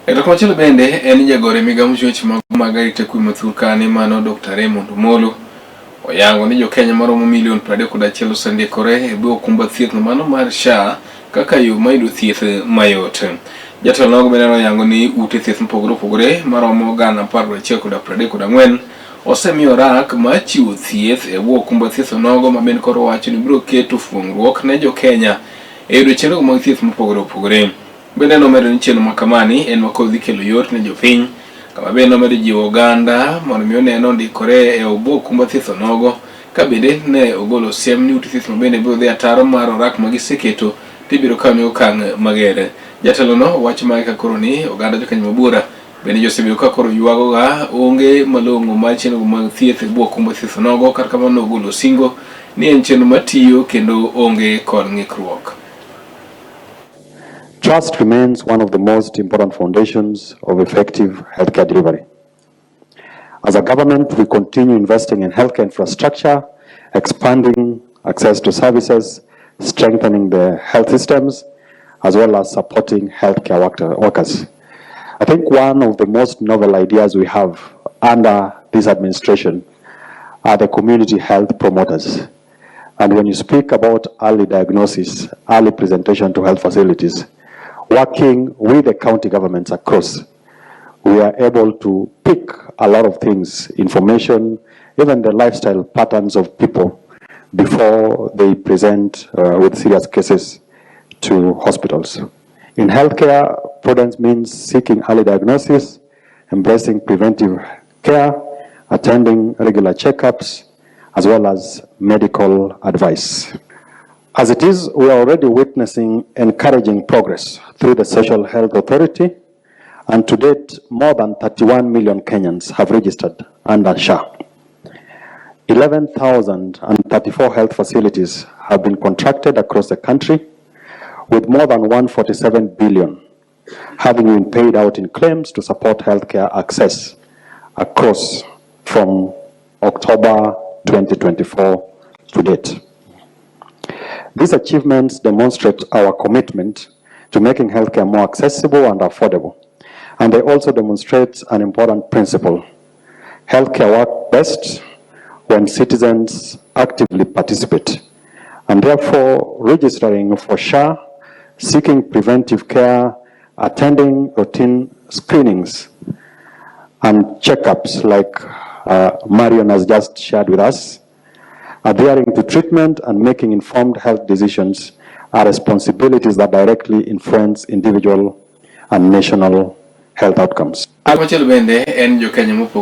E to komachielo bende en jagoro e migao mochung' weche mag arita kwe mathur kani mano Dr. Raymond Omolo oyango ni jokenya maromo milion 31 osendikore e bwo okumba thieth mano mar SHA kaka yo mar yudo thieth mayot. Jatelo nogo bende noyango ni ute thieth mopogore opogore maromo 11,034 osemiyo orak mar chiwo thieth e bwo okumba thieth onogo ma bende koro wacho ni biro keto fuong'ruok ne jokenya e yudo chenro mag thieth mopogore opogore. Bende nomedo ni chenro ma kamani en ma koro dhi kelo yot ne jopiny kama bende nomedo jiwo oganda mondo mi one nondikore e obwo okumba thieth onogo ka bende ne ogolo siem ni ute thieth ma bende biro dhi ataro mar orak ma giseketo to ibiro kaw ne okang' mager. Jatelo no wacho mage ka koro ni oganda jokenya mabura bende josebedo ka koro ywago ga onge malong'o mar chenro mag thieth e bwo okumba thieth onogo kata kamano nogolo singo ni en chenro matiyo kendo onge kod ng'ikruok. Trust remains one of the most important foundations of effective healthcare delivery. As a government, we continue investing in healthcare infrastructure, expanding access to services, strengthening the health systems, as well as supporting healthcare workers. I think one of the most novel ideas we have under this administration are the community health promoters. And when you speak about early diagnosis, early presentation to health facilities, working with the county governments across, we are able to pick a lot of things, information, even the lifestyle patterns of people before they present with serious cases to hospitals. In healthcare, prudence means seeking early diagnosis, embracing preventive care, attending regular checkups, as well as medical advice. As it is, we are already witnessing encouraging progress through the Social Health Authority, and to date, more than 31 million Kenyans have registered under SHA. 11,034 health facilities have been contracted across the country, with more than 147 billion having been paid out in claims to support healthcare access across from October 2024 to date. These achievements demonstrate our commitment to making healthcare more accessible and affordable. And they also demonstrate an important principle. Healthcare works best when citizens actively participate. And therefore, registering for SHA, seeking preventive care, attending routine screenings and checkups like Marion has just shared with us, adhering to treatment and making informed health decisions are responsibilities that directly influence individual and national health outcomes. Machielo bende en jokenya mopogore.